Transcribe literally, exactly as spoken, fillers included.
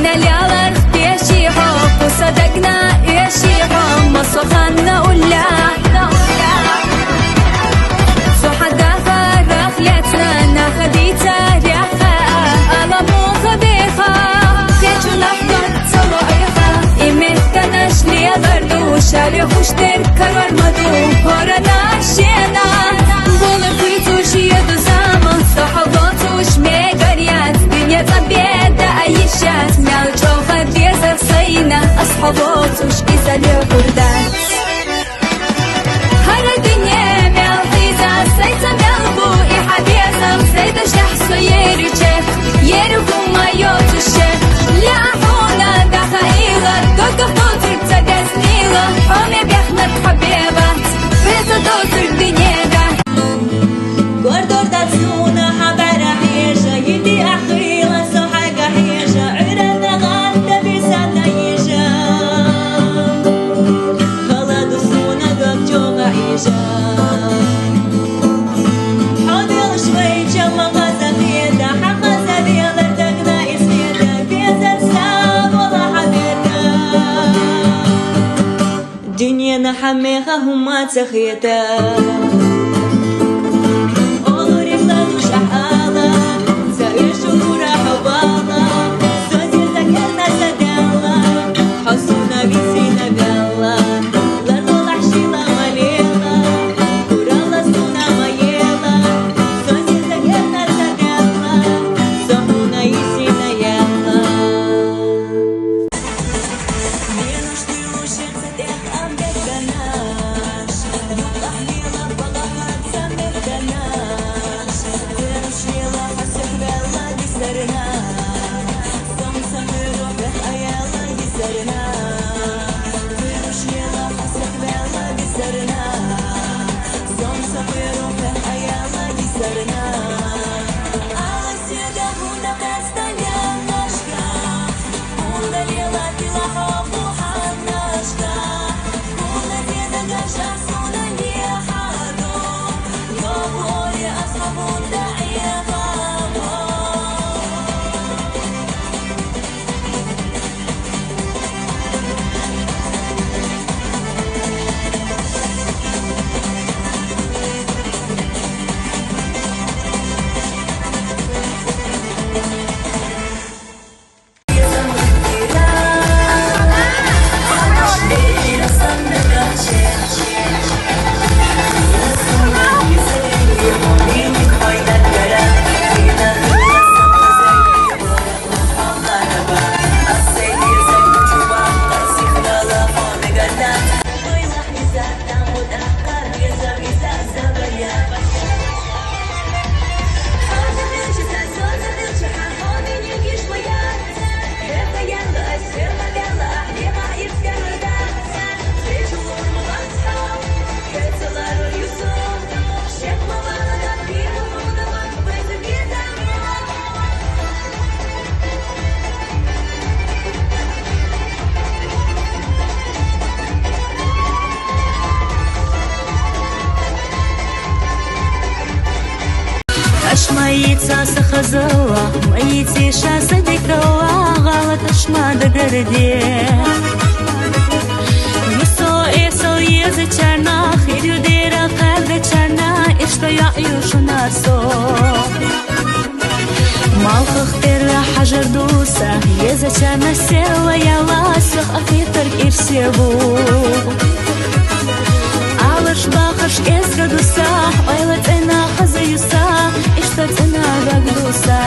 Далялар пеши хо, кусадагна эши хо, масо ханна улля. Сохадаха рахлятна, находица ряха, ала муха беха, кечу нахтон цало айха, и мехтанаш левар душа, лехуштер карвар маду, хора нашена, бола пицуш еду зама, сохалоцуш мегарят, биня цабеда айишат, мял чоха деза сайна, асхалоцуш изале хурдат. Хара дине мял хиза, сайца мял бу, и хабезам, сайда шахсо ериче, еру хума йоцуше, ля ахуна даха ила, додо хто цирца гаснила, хоме бяхнат хабева, фета дозур динега. Гордор дацуна хабара хижа, йиди ахила сохага хижа, ура даган табисана хижа. Халаду суна габчога хижа. Хадел швейча махаза беда, хахаза белар дагна исмеда, безар сабола хабеда. Дунена хамеха хумаца хета. Олури ладу шахала, за ишу гура хабала, сози закерна садала, хасуна висина гала, ларвала шила малела, гурала суна маела, сози закерна садала, сохуна исина яла. Аш маица сахазала, маици ша садикала, гъала ташма дагарде. Мисо эсал еза чарна, хирю дера къарда чарна, ишта яъю шунасо. Малхах терра хажар дуса, еза чарна села яла, сах ахитар ирсеву. Алаш бахаш эска дуса, ойла цена хаза юса, ишта цена гаг дуса.